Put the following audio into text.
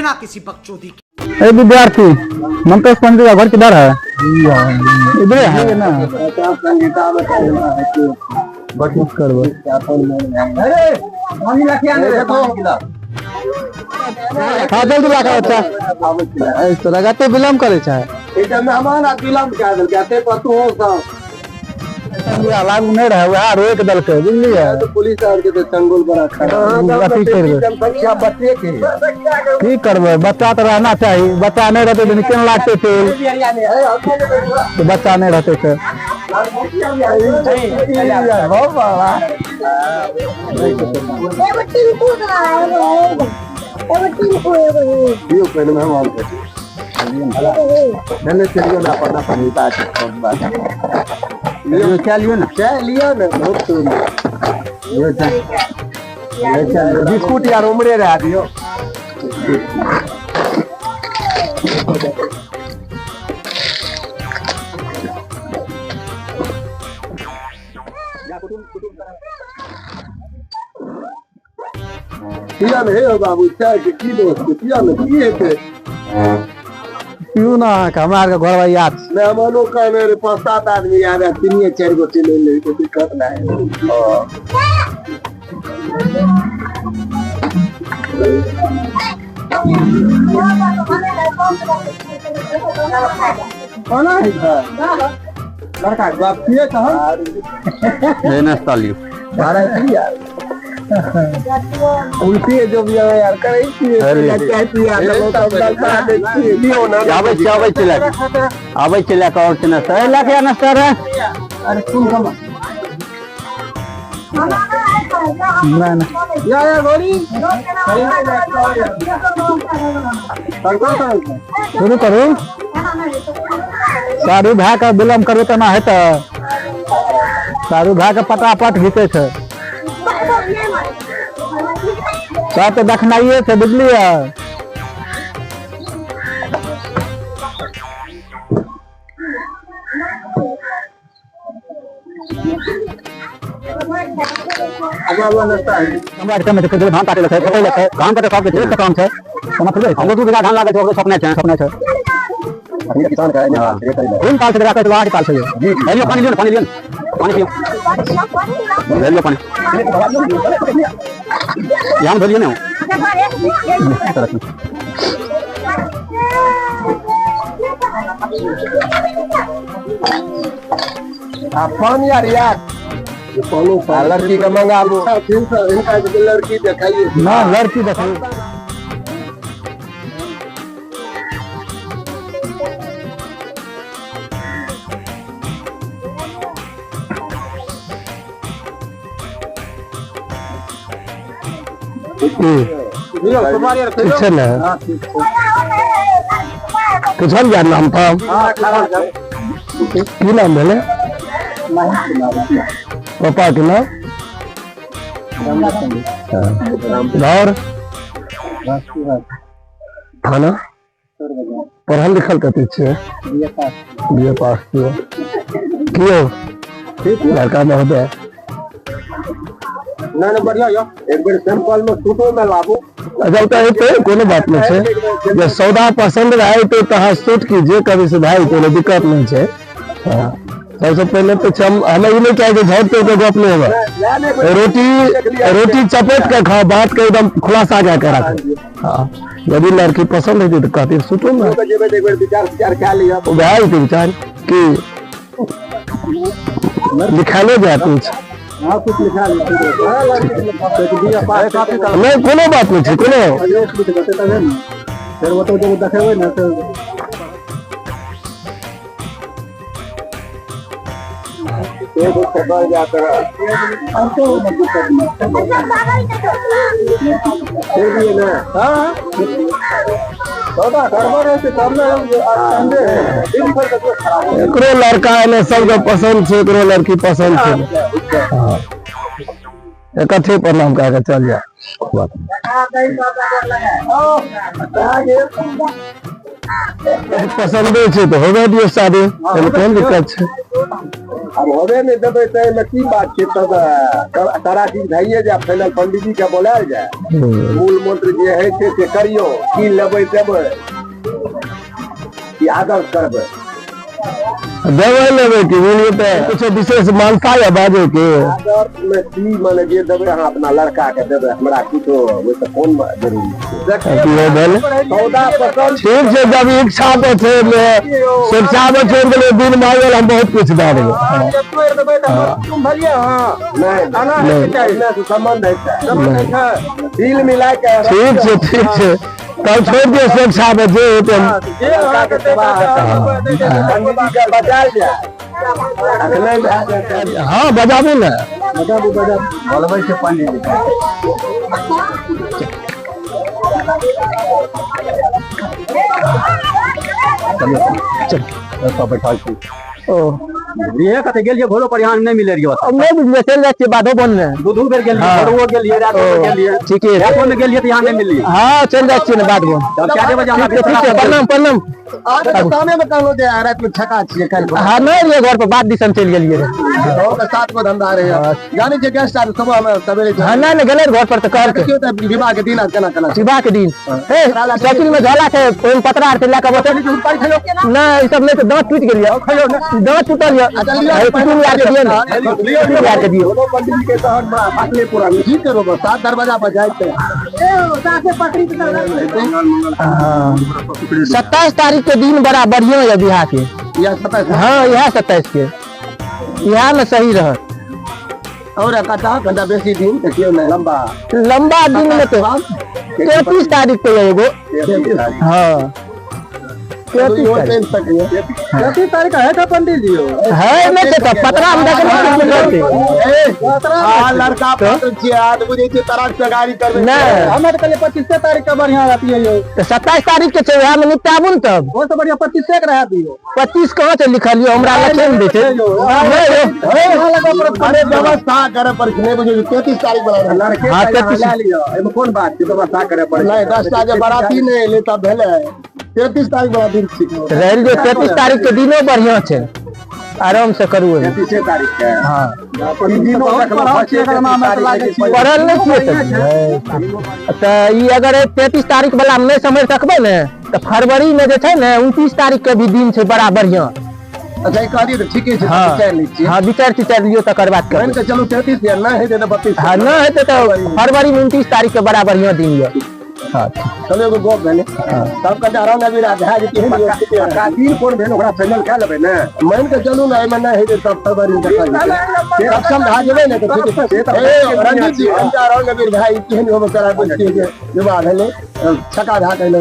बिना किसी बकचोदी के। ए विद्यार्थी, मंतोष पंडित का घर किधर है? इधरे है ना? करबै। हाँ, जल्दी ला के बच्चा। एहि तरह कते विलम्ब करै छै? मेहमान आ विलम्ब कए देलकै, एते पर तू सब लागू नहि रहै, वएह रोकि देलकै, बुझलियै? पुलिस आर के तऽ चंगुल बड़ा खराब। अथी करि देलकै। जनसंख्या बच्चे के की करबै, बच्चा तऽ रहना चाही। बच्चा नहि रहतै तऽ केना लागतै टोल? तऽ बच्चा नहि रहतै तऽ एगो टिंकू का एगो एगो टिंकू एगो दियौ पहिने मेहमान के चले चलियो ना, अपना संहिता के बात लियो, चलियो ना, चलियो ना, बहुत सुंदर। बिस्कुट यार उमरे रहा दियो। पिया ने हे बाबू, चाय के की दोस्त? पिया ने, की हेतै? पियू ने अहाँके, हमरा आरके घरवैया छी। मेहमानो कहने रे, पाँच सात आदमी आबे, तीनिये चारि गोटे ले ले तो दिक्कत नहीं। कोना है घर लड़का के बाप पिए तहन हे, नाश्ता लियौ। भाड़ा की यार उल्टी जो भी है यार करै छियै। चाय पिया देलहुँ तब नाश्ता दै छियै, दियौ ना। आबै छी, आबै छी लए कऽ, आबै छी लए कऽ। आओर छै नाश्ता? ए, लए कऽ आ नाश्ता रे। अरे सुन कमा। नहि नहि। या या गोरी। शुरू करू। सारू भए कऽ विलम्ब करबै तऽ हेतै? सारू भए कऽ पटापट घिचै छै सब, तऽ देखनाइए छै, बुझलियै? हमरा आरके में धान काटे छै, कटै छै, धान कटे सबके छै, काम छै। कोना थोड़े हमरो 2 बीघा धान लागल छै, ओकरो सपने छै, सपने छै। किसान का कोन काल से राखै छै, बाहर काल से। जी लियो, पानी लियो ने, पानी लियो ने, पानी पियो, ले लियो पानी। यहाँ धोलियो ने। आ पानी यार यार आ लड़की के मंगाबू इनका, लड़की देखाइए। ना, लड़की देखू। की ठीक छै ने? पूछल जाय नाम ताम। की नाम भेलै पापा के? नाम घर, थाना। पढ़ल लिखल कते छियै? बी ए पास छियै। की यौ लड़का महोदय? नहीं नहीं, बढ़िया यो, एक बेर सैंपल में सूटो में लाबू। अच्छा, तऽ हेतै, कोनो बात नहि छै। जे सौदा पसन्द भए जेतै तऽ अहाँ सूट कीजिए कभी से भए जेतै, कोनो दिक्कत नहि छै। हाँ, सबसँ पहिले तऽ छै, हमे ई नहि चाहै छी झट के गप नहि होबे। रोटी रोटी चपेट के खाओ, बात के एकदम खुलासा कए के राखू। हाँ, यदि लड़की पसंद हेतै तऽ कहती सूटो में। जेबै तऽ एक बेर विचार विचार कए लिअ। ओ भए जेतै विचार की, लिखायलो जायत कुछ। हाँ, कुछ लिखा लिअ। नहि, कोनो बात नहि छै कोनो। फेर ओतऽ जब देखेबै ने तऽ एगो खबर जाकर अब तो दिक्कत नहीं फिर भी है ना। हाँ, सौदा गड़बड़ है तब ना हम संदेह है, दिन भर तबियत खराब है। एकरो लड़का एने सबके पसंद छै, एकरो लड़की पसंद छै। हाँ, इकट्ठे प्रणाम कए के चल जाए। बात। पसन्दे छै तऽ होबे दियौ शादी, एहिमे कोन दिक्कत छै? आब होबे नहि देबै तऽ एहिमे की बात छै? तब सारा चीज भइए जाय, फाइनल पंडीजी के बोलायल जाय, मूल मंत्र जे होइ छै से करियौ। की लेबै देबै की आदर्श करबै? देबै लेबै की बोलिए तऽ कुछो विशेष मानता या बाजै के? आदर्श मे की माने, जे देबै अहाँ अपना लड़का के देबै, हमरा कुछो ओहिसँ कोन जरूरी छै? की हो भेल? सौदा पसंद। ठीक छै, जब इच्छा पर छै, शिक्षा पर छोड़ि देलियै, दिन भए गेल, हम बहुत कुछ दए देबै। नहि नहि, संबंध है दिल मिला के। ठीक छै, ठीक छै, तब छोड़ि दियौ स्वेच्छा पर जे हेतै। लड़का के सेवा पंडीजी के बचायल जाय, अखने भए जेतै। हँ, बजाबू ने। बजाबू, बजाबू, बोलबै छै पंडीजी। चल बैठल छी। ओ इहे कते गेलियै घरो पर, यहाँ नहि मिले रहियै। अब नहि बुझलियै, चलि जाइ छियै बाधो बन ने। दू दू बेर गेलियै, भोरवो गेलियै, रातो गेलियै। ठीके छै। रातो मे गेलियै तऽ यहाँ नहि मिललियै। हँ, चलि जाइ छियै ने बाध बन। तब 4 बजे हमरा। ठीक छै, ठीक छै, प्रणाम, प्रणाम। सामने मे कहलहुँ जे राति मे छका छियै काल्हि। हँ, नहि रहियै घर पर, बाध दिसन चलि गेलियै रहे। गाँव के 7 गो धंधा रहे, जानै छियै, गेस्ट आर सुबह मे सवेरे। हँ, नहि नहि, गेलै घर पर तऽ कहलकै। देखियौ तऽ विवाह के दिन आर केना केना छै? विवाह के दिन हे साइकिल में झोला छै, ओहिमे पतरा आर छै, लए कऽ बतै नहि, ई सब नहि तऽ दाँत टूटि गेल यऽ, दाँत टूटल यऽ। हे, कुटुम यार के दियौ ने, कुटुम यार के दियौ। दोनो पंडित के तहन पाटले पूरा की करब, सात दरवाजा पर जाइ छै। 27 तारीख के दिन बड़ा बढ़िया यऽ बियाह के। या 27? हाँ, इएह 27 के, इएह में सही रहत। और कटा घंटा बेसी दिन देखियौ ने लंबा। लंबा दिन में तो 33 तारीख के यऽ एगो। हाँ, 33 तारीख। 33 तारीख है का पंडित जी? है नहि छै तऽ पतरा मे देखने। हाँ, लड़का पात्र छियै, आज बुझै छियै तरक से गाड़ी करबै। नहि। हमरा तऽ कहलियै 25 तारीख के बढ़िया रहतियै यौ। तऽ 27 तारीख के छै, उएह मे निपटाबू ने तब। ओहि से बढ़िया 25 के रहै दियौ। 25 कहाँ छै लिखल यौ? हमरा लखे नहि दै छै, नहि यौ। अरे व्यवस्था करे पर नहि बुझै 33 तारीख वाला लड़के। हाँ, 33। लए लियौ, एहिमे कोन बात छै? व्यवस्था करे पर नहि, 10टा जे बराती नहि एलै तब भेलै। 33 तारीख वाला दिन ठीक। रहि दियौ, 33 तारीख के दिनो बढ़िया छै, आराम से करू ओहिमे। 33 तारीख के। हाँ। दिनो पढ़ल नहि छियै तऽ ई अगर 33 तारीख वाला मे नहि समझ सकबै ने तऽ फरवरी मे जे छै ने 29 तारीख के भी दिन छै बड़ा बढ़िया। अच्छा, ई कहलियै तऽ ठीके छै। हाँ। विचारि लै छियै। हाँ, विचारि तिचारि लियौ, तकर बाद मानि करबै। कऽ चलू 33 या नहि हेतै तऽ 32। हाँ, नहि हेतै तऽ फरवरी मे 29 तारीख के बड़ा बढ़िया दिन यऽ। हाँ। चलो, एगो गप भेलै, तब कते रंग अबीर भए जेतै। दिन कोन भेल ओकरा फाइनल कए लेबै ने। मानि कऽ चलू ने एहिमे नहि हेतै तब फरवरी मे देखल जेतै। सक्षम भए जेबै ने तऽ ठीक छै। ए, रंजीत जी, कनिटा रंग अबीर भए केहन होबे करा बुझतियै जे विवाह भेलै, छका भए गेलै।